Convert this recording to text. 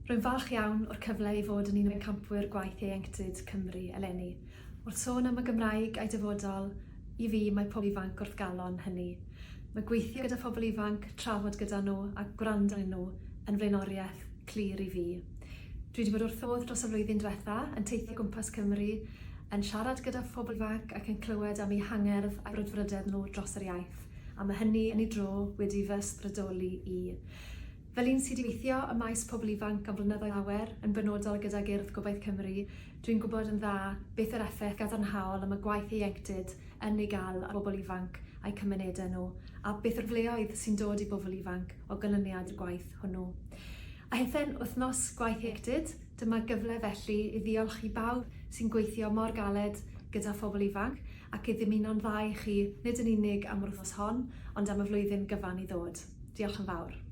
Rwy'n falch iawn o'r cyfle i fod yn un o bencampwyr gwaith ieuenctid Cymru eleni. Wrth sôn am y Gymraeg a'i dyfodol, i fi mae pobl ifanc wrth galon hynny. Mae gweithio gyda phobl ifanc, trafod gyda nhw a gwrando arnyn nhw yn flaenoriaeth clir i fi. Dwi wedi bod wrth fy modd dros y flwyddyn diwetha yn teithio o gwmpas Cymru, yn siarad gyda phobl ifanc ac yn clywed am eu hangerdd a'u brwdfrydedd nhw dros yr iaith, a mae hynny yn ei dro wedi fy ysbrydoli i. Fel un sydd 'di gweithio ym maes pobl ifanc am flynyddoedd lawer, yn benodol gydag Urdd Gobaith Cymru, dwi'n gwybod yn dda beth yw'r effaith gadarnhaol y mae gwaith ieuenctid yn ei gael ar bobl ifanc a'u cymunedau nhw, a beth yw'r cyfleoedd sy'n dod i bobl ifanc o ganlyniad i'r gwaith hwnnw. A hithe'n Wythnos Gwaith Ieuenctid, dyma gyfle felly i ddiolch i bawb sy'n gweithio mor galed gyda phobl ifanc, ac i ddymuno'n dda i chi, nid yn unig am yr wythnos hon, ond am y flwyddyn gyfan i ddod. Diolch yn fawr.